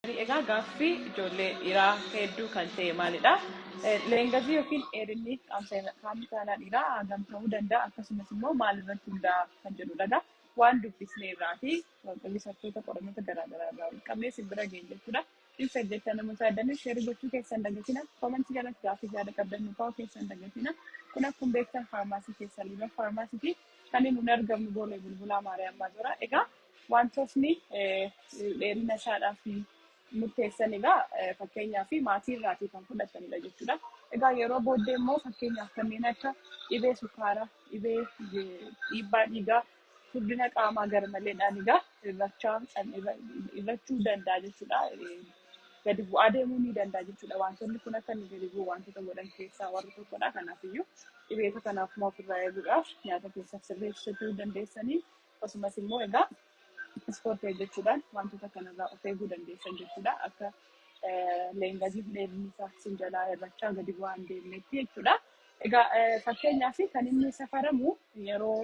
Egaa gaaffii ijoollee dhiiraa hedduu kan ta'e maalidha? Lengthii yookiin dheerinni qaamni saalaa dhiiraa hagam ta'uu danda'a? Akkasumas immoo maalirratti hundaa'a kan jedhudha. Waan dubbisne irraa fi researchoota qorannoota garaagaraa irraa wal qabnee isin bira geenye jechuudha. Ibsa jecha namoota yaadanii share gochuu keessan dagatina. Commentii jalatti gaaffii yaada qabdan nu kaa'uu keessan dagatina. Kun akkuma beektan faarmaasii keessan Liiban Faarmaasiiti. Kan inni nun argamnu Boolee Bulbulaa Maariyaam Maazoraa. Egaa wantootni dheerina isaadhaaf murteessan egaa fakkeenyaaf maatii irraatii kan fudhatanidha jechuudha. Egaa yeroo booddee immoo fakkeenyaaf kanneen akka dhibee sukkaaraa, dhibee dhiibbaa dhiigaa, furdina qaamaa garmaleedhaan egaa hir'achuu danda'a jechuudha. Gadi bu'aa deemuu ni danda'a jechuudha. Wantoonni kun akka inni gadi bu'u wantoota godhan keessaa warra tokkodha. Kanaafiyyuu dhibeeta kanaaf immoo ofirraa eeguudhaaf nyaata keessan sirreessachuu dandeessanii, akkasumas immoo egaa ispoortii hojjechuudhaan wantoota kanarraa of eeguu dandeessan jechuudha. Akka lengthiif dheerinni isaa isin jalaa hir'achaa gadi bu'aa hin deemnetti jechuudha. Egaa fakkeenyaaf kan inni safaramu yeroo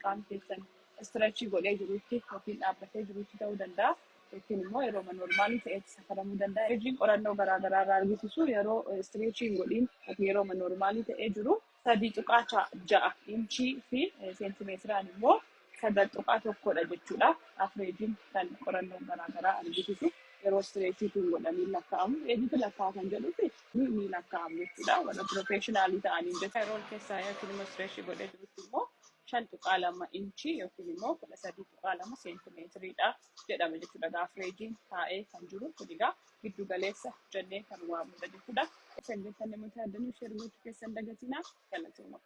qaamni keessan stretchii godhee jirutti yookiin dhaabbatee jirutti ta'uu danda'a. Yookiin immoo yeroo normalii ta'etti safaramuu danda'a. Hojiin qorannoo garaagaraa irraa argisiisu yeroo stretchii hin godhin yookiin yeroo normalii ta'ee jiru 3.6 inchii fi seentimeetiraan immoo 9.1dha jechuudha. Averageiin kan qorannoon garaagaraa argisiisu yeroo stretchii hin godhamiin lakkaa'amu. Eenyutu lakkaa'a kan jedhuufi ni lakkaa'amu jechuudha. Warra professionalii ta'aniin jechuudha. Yeroo ol keessaa yookiin immoo stretchii godhee jirutti immoo 5.2 inchii yookiin immoo 13.2 seentimeetiriidha jedhama jechuudha. Averageiin taa'ee kan jiru kun egaa giddu galeessa jennee kan waamnudha jechuudha. Isin jettan namoota yaaddanuu share gochuu keessan dagatinaa, galatooma.